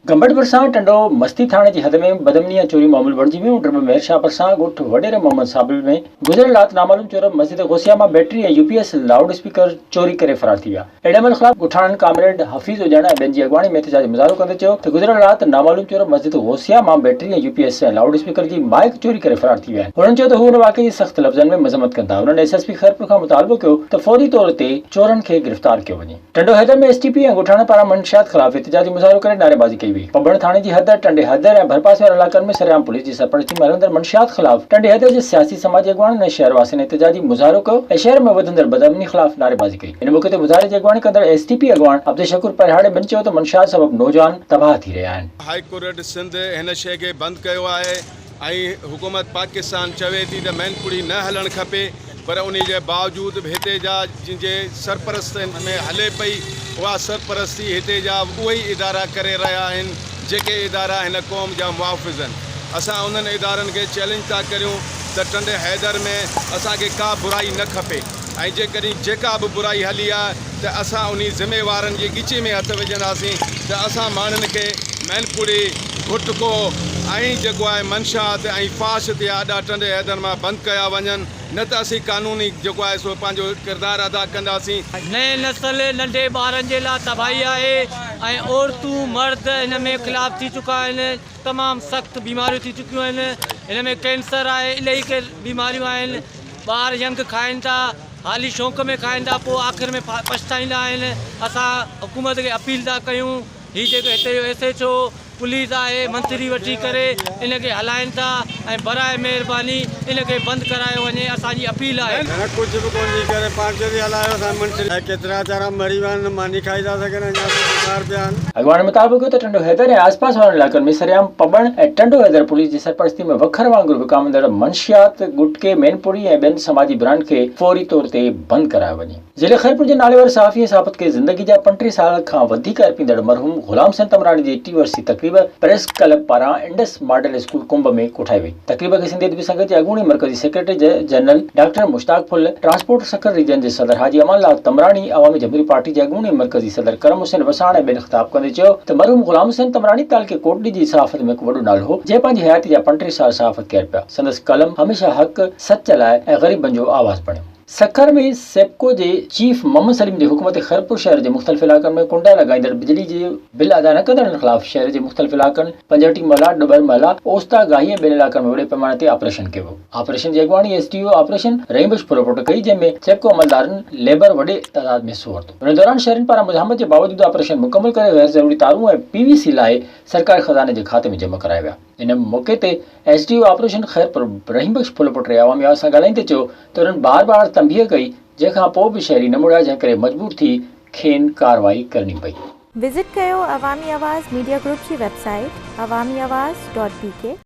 گمبٽ ڀرسان ٽنڊو مستي ٿاڻي جي حد ۾ بدامني ۽ چوريون معمول بڻجي ويون، ڊرٻ مير شاهه ڀرسان ڳوٺ وڏيري محمد صابل ۾ گذريل رات نامعلوم چور مسجد غوثيه مان battery ۽ U P S loud speaker چوري ڪري فرار ٿي ويا. اهڙي عمل خلاف ڳوٺاڻن ڪامريڊ حفيظ اڄڻ ۽ ٻين جي اڳواڻي ۾ احتجاجي مظاهرو ڪندي چيو ته گذريل رات نامعلوم چور مسجد غوثيه مان battery ۽ U P S ۽ loudspeaker جي مائيڪ چوري ڪري فرار ٿي ويا آهن. هنن چيو ته هو ان واقعي جي سخت لفظن ۾ مذمت ڪن ٿا. هنن ايس ايس پي خيرپور کان مطالبو ڪيو ته فوري طور تي چورن کي گرفتار ڪيو وڃي. Tando Haider ۾ S T P ۽ ڳوٺاڻن پاران منشيات خلاف احتجاجي مظاهرو ڪري نعريبازي ڪئي وئي. پٻڻ ٿاڻي جي حد ٽنڊي حيدر ۽ ڀرپاسي وارن علائقن ۾ سرعام پوليس جي سرپرستي ۾ هلندڙ منشيات خلاف ٽنڊي حيدر جي سياسي سماجي اڳواڻن ۽ شهر واسين احتجاجي مظاهرو ڪيو ۽ شهر ۾ وڌندڙ بدامني خلاف نعريبازي ڪئي. ان موقعي تي مظاهري جي اڳواڻي ڪندڙ ايس ٽي پي اڳواڻ عبدالشڪور پرهياڙ ٻين چيو ته منشيات سبب نوجوان تباهه ٿي رهيا آهن. هائي ڪورٽ سنڌ هن شيء کي بند ڪيو آهي ۽ حڪومت پاڪستان چوي ٿي ته مين پڙي نه هلڻ کپي پر انهي جي باوجود به هتي جا جن جي سرپرستين ۾ هلي پئي اها سرپرستي هتي جا اهي ئي ادارا ڪري رهيا آهن جيڪي ادارا هن قوم جا محافظ آهن اسان انهن ادارن کي چئلينج ٿا ڪريون ته ٽنڊي حيدر ۾ اسان کي ڪا برائي نه کپي ۽ جيڪڏهن جيڪا به برائي هلي آهي ته اسان انهي ذميوارن جي ڳچي ۾ هٿ وجهنداسين ته اسان ماڻهن کي مينپوڙي، گهٽڪو ۽ جيڪو آهي منشيات ۽ فحش تي اڏا ٽنڊي حيدر مان بند ڪيا وڃن نه ته اسين قانوني جيڪو آهي سو پنهنجو ڪردار ادا ڪنداسين. نئين نسل ننڍي ٻارن جي لاء تباهي آهي ۽ عورتون مرد ان ۾ خلاف ٿي چڪا آهن تمام سخت بيماريون ٿي چڪيون آهن ان ۾ ڪينسر آهي الائي ڪي بيماريون آهن ٻار ينگ کائن ٿا حالي شوق ۾ کائن ٿا پوء آخر ۾ پڇتائيندا آهن اسان حڪومت کي اپيل ٿا ڪيون هي جيڪو هتي جو ايس ايڇ او پوليس آهي منٿري وٺي ڪري ان کي هلائن ٿا ۽ براء مهرباني ان کي بند ڪرايو وڃي اسان جي اپيل آهي. گهڻا ڪجهه به ڪونه ٿي ڪري پاڻ چئي هلايو اسان منٿري ۽ ڪيترا ويچارا مري ويا آهن نه ماني کائي ٿا سگهن اڃا به بيمار پيا آهن. اڳواڻن مطالبو ڪيو ته ٽنڊو حيدر ۽ آس پاس وارن علائقن ۾ سرعام پٻڻ ۽ ٽنڊو حيدر پوليس جي سرپرستي ۾ وکر وانگر وڪامندڙ منشيات، گٽڪي، مينپوري ۽ ٻين سماجي برائين کي فوري طور تي بند ڪرايو وڃي. ضلعي خيرپور جي ناليواري صحافي ۽ صحافت کي زندگي جا 35 سال کان وڌيڪ ارپيندڙ مرحوم غلام حسين تمراڻي جي ٽي ورسي تقريب پريس ڪلب پاران انڊس ماڊل اسڪول ڪنب ۾ ڪوٺائي وئي. تقريب کي سنڌي ادبي سنگت جي اڳوڻي مرڪزي secretary general doctor Mushtaq Phul, transport Sukkur region جي صدر حاجي امان الله تمراڻي، عوامي جمهوري پارٽي جي اڳوڻي مرڪزي صدر ڪرم حسين وساڻ ۽ ٻين خطاب ڪندي چيو ته مرحوم غلام حسين تمراڻي تعلقي ڪوٽڏيجي جي صحافت ۾ هڪ وڏو نالو هو، جنهن پنهنجي حياتي جا 35 سال صحافت کي ارپيا. سندس قلم هميشه حق، سچ لاء ۽ غريبن جو آواز بڻيو. سکر ۾ سيپڪو جي چيف محمد سليم جي حڪم تي خيرپور شهر جي مختلف علائقن ۾ ڪنڊا لڳائيندڙ بجلي جي بل ادا نه ڪندڙن خلاف شهر جي مختلف علائقن پنجهٽي محلا، ڏٻر محلا، اوستا گاهي ۽ ٻين علائقن ۾ وڏي پئماني تي آپريشن ڪيو ويو. آپريشن جي اڳواڻي S D O operation Rahim Bakhsh Phulpoto ڪئي جنهن ۾ سيپڪو عملدارن ليبر وڏي تعداد ۾ حصو ورتو. ان دوران شهرين پاران مزاحمت جي باوجود آپريشن مڪمل ڪري غير ضروري تارون ۽ پي وي سي لاهي سرڪاري خزاني جي کاتي ۾ جمع ڪرايا ويا. ان موقعي تي S D O operation Khairpur Rahim Bakhsh Phulpoto عوامي آواز سان ڳالهائيندي چيو ته انهن بار بار تنبيهه ڪئي جنهن کان پوء به شهري نه مڙيا جنهن ڪري مجبور ٿي کين ڪارروائي ڪرڻي پئي. وزٽ ڪيو عوامي آواز ميڊيا گروپ جي website Awami Awaz dot B K.